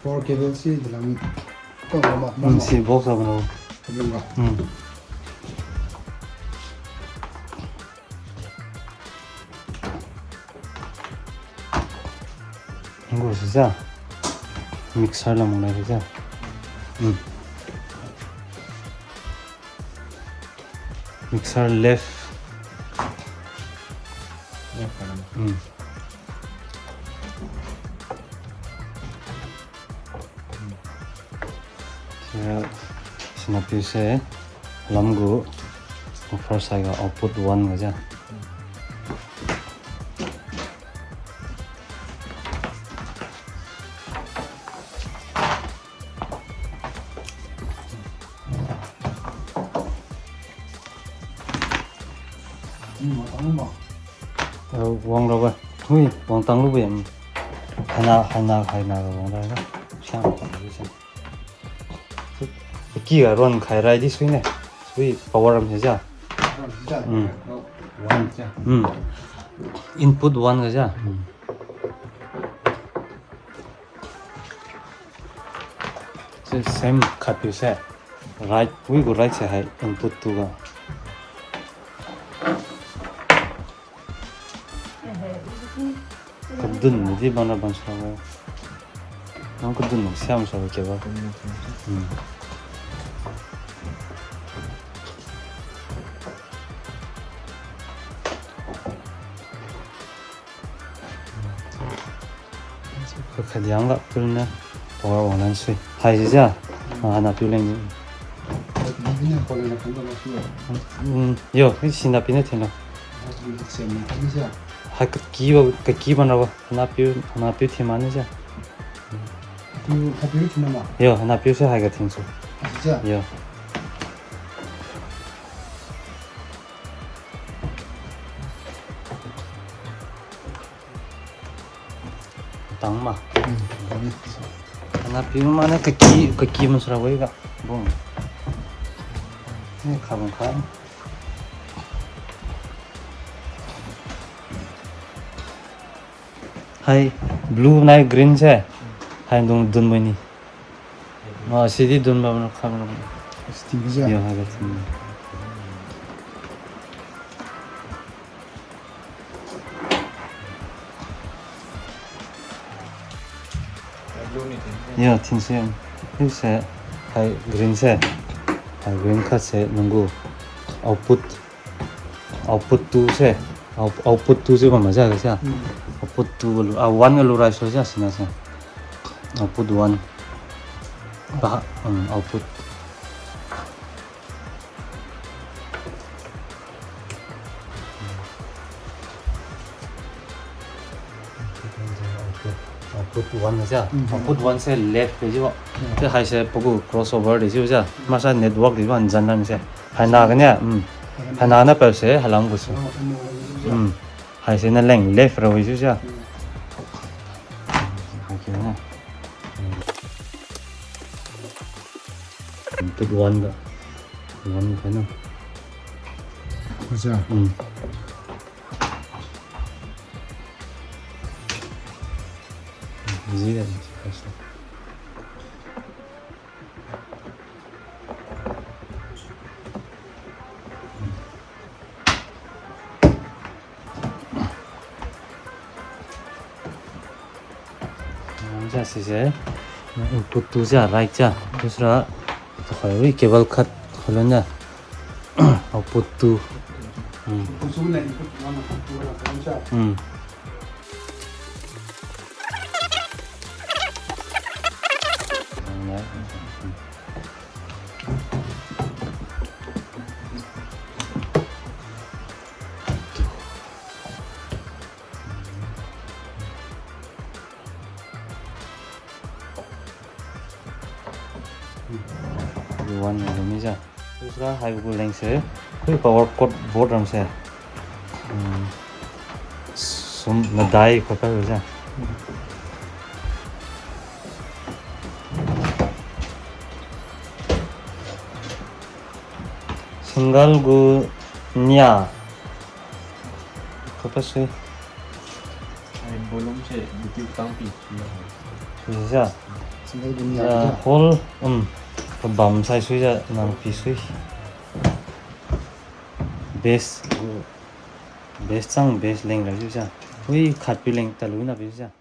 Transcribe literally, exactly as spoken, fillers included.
Power cable si de lam. Ko ma. Hmm, si box a bano. Lung ga. Hmm. Ngu si za. Mixer lam lai si za. Hmm. Mixer left. Left kalam. Hmm. Sina piu se lam gu first side ga output one ga za. Wang rau ga. Hui, wang tang lu be. Haina, haina, haina ga wang rau ga. Siang. Ki ga run kai rai di sui ne. Sui power am se ja. Hmm. Hmm. Input one ga ja. Hmm. Se same khat piu se. Right, wi gu right se hai input two ga. Kedun ni di bana ban sa ga. Nang kedun nang siam sa ke ba. Hmm. Kadiang ga pul ne power on lan sui. Hai zi ja. Ah, na piu leng. Hmm, yo, ni sina pi ne tin lo. Hai kaki ba, kaki ban ra ba. Na piu, na piu ti ma ni ja. Piu, ha piu ti na ma. Yo, na piu se hai ga tin su. Ja. Yo. Tang ma. Hmm, tang. Na pi ma ne kaki, kaki ma sura wei ga. Bung. Ne kha bung kha. Hai blue nai green se. Hai dung dun mai ni. Ma, sidi dun ba mano kham ram. Sidi ja. Yo, ha ga sidi. Yo, tin se. Tin se. Hai green se. Hai green khat se nunggu. Output. Output two se, out-, output two se bam ma ja ga sia. Hmm. Output two ga lu, ah, one ga lu rai so ja sina se. Output one. Ba, um, output. Output one ga sia. Hmm. Output one se left pe ji ba. Hmm. Te hai se pe gu crossover de ji ba ja. Ma sa network de ba nzan lang se. Hai na gene, mm. Hai na na pau se, halam gu se. Mm. Hai se na leng left ra wi su sia. Hai ke na. Input one ga. One ga na. Acha. Mm. Easy ga. Jase se, input two ja, right ja, dusra, to khai wi cable khat, kholon ja, output two. Hmm. Hmm. One na mi ja. Dusra hai gu leng se. Hui power cord board ram se. Hmm. Sum na dai ko ka ja. Single gu nia. Ko pa sui. Ai, volume se, buti tang pi, pi ya. Pi ya. Whole, um, pebam sai sui ze nang pi sui. Base, base chang base leng ra sui ze. Ui khat pi leng ta lu na pi sui ze.